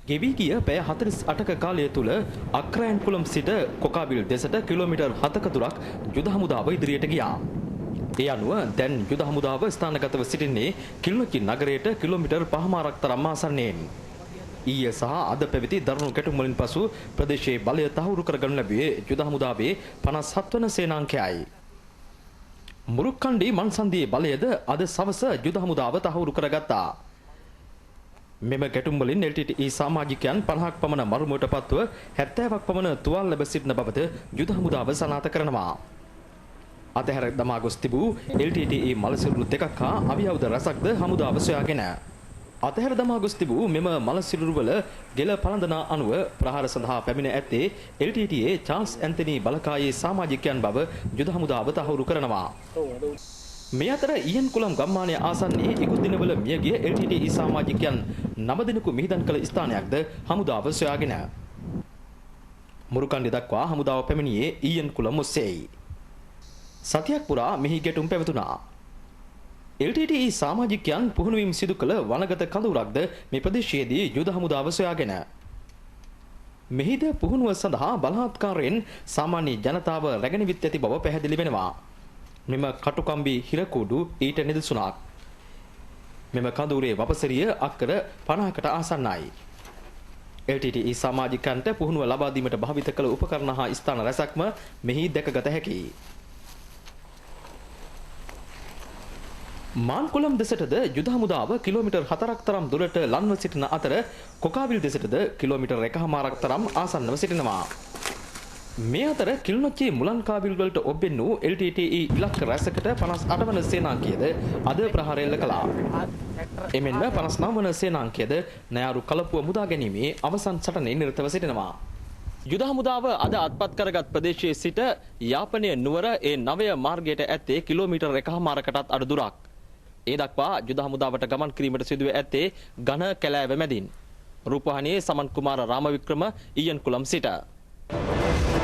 ගෙවී ගිය පැය 48ක කාලය තුළ අක්‍රයන්කුලම් සිට කොකාවිල් දෙසට කිලෝමීටර් 7ක දුරක් යුද හමුදාව ඉදිරියට ගියා. ඒ අනුව දැන් යුද හමුදාව ස්ථානගතව සිටින්නේ කිලිනොච්චි නගරයට කිලෝමීටර් 5.5ක් තරම් ආසන්නයෙන්. ඊයේ සහ අද පැවති දරුණු ගැටුම් වලින් පසු ප්‍රදේශයේ බලය තහවුරු කරගනු ලැබුවේ යුද හමුදාවේ 57 වන සේනාංකයයි. මුරුක්කණ්ඩි මන්සන්දියේ බලයද අද සවස යුද හමුදාව තහවුරු කරගත්තා. මෙම ගැටුම් වලින් LTTE සමාජිකයන් 50ක් පමණ මරුමුවට පත්ව 70ක් පමණ තුවාල ලැබ සිටින බවද යුද හමුදාව සනාථ කරනවා. අතහැර දමා ගොස් තිබූ LTTE මලසිරුරු දෙකක් හා අවි ආයුධ රැසක්ද හමුදාව සොයාගෙන. අතහැර දමා ගොස් තිබූ මෙම මලසිරුරු වල ගෙල පළඳනා අනුව ප්‍රහාර සඳහා පැමිණ ඇත්තේ LTTE Charles Anthony බලකායේ සමාජිකයන් බව යුද හමුදාව තහවුරු කරනවා. මේ අතර ඊයන්කුලම් ගම්මානය ආසන්නයේ ඉකුත් දිනවල මියගිය LTTE සමාජිකයන් 9 දෙනෙකු මිහිදන් කළ ස්ථානයක්ද හමුදාව සොයාගෙන. මුරුකණ්ඩි දක්වා හමුදාව පැමිණියේ ඊයන්කුලම් ඔස්සේයි. සතියක් පුරා මෙහි ගැටුම් පැවතුණා. LTTE සමාජිකයන් පුහුණුවීම් සිදු කළ වනගත කඳවුරක්ද මේ ප්‍රදේශයේදී යුද හමුදාව සොයාගෙන. මෙහිද පුහුණුව සඳහා බලහත්කාරයෙන් සාමාන්‍ය ජනතාව රැගෙන විත් ඇති බව පැහැදිලි වෙනවා. මෙම කටුකම්බි හිරකූඩු ඊට නිදසුනක්. මෙම කඳවුරේ වපසරිය අක්කර 50කට ආසන්නයි. LTTE සමාජිකයන්ට පුහුණුව ලබා දීමට භාවිත කළ උපකරණ හා ස්ථාන රැසක්ම මෙහි දැකගත හැකියි. මාන්කුලම් දෙසටද යුද හමුදාව කිලෝමීටර් 4ක් තරම් දුරට ලන්ව සිටින අතර කොකාවිල් දෙසටද කිලෝමීටර් 1.5ක් තරම් ආසන්නව සිටිනවා. මේ අතර කිලිනොච්චි මුලන්කාවිල් වලට ඔබ්බෙන් වූ LTTE ඉලක්ක රැසකට 58 වන සේනාංකයද අද ප්‍රහාර එල්ල කළා. එමෙන්ම 59 වන සේනාංකයද නයාරු කලපුව මුදා ගැනීමේ අවසන් සටනේ නිරතව සිටිනවා. යුද හමුදාව අද අත්පත් කරගත් ප්‍රදේශයේ සිට යාපනය නුවර ඒ නවය මාර්ගයට ඇත්තේ කිලෝමීටර් 1.5කටත් අඩු දුරක්. ඒ දක්වා යුද හමුදාවට ගමන් කිරීමට සිදුව ඇත්තේ ඝන කැලෑව මැදින්. රූපවාහිනියේ සමන් කුමාර රාමවික්‍රම ඊයන්කුලම් සිට.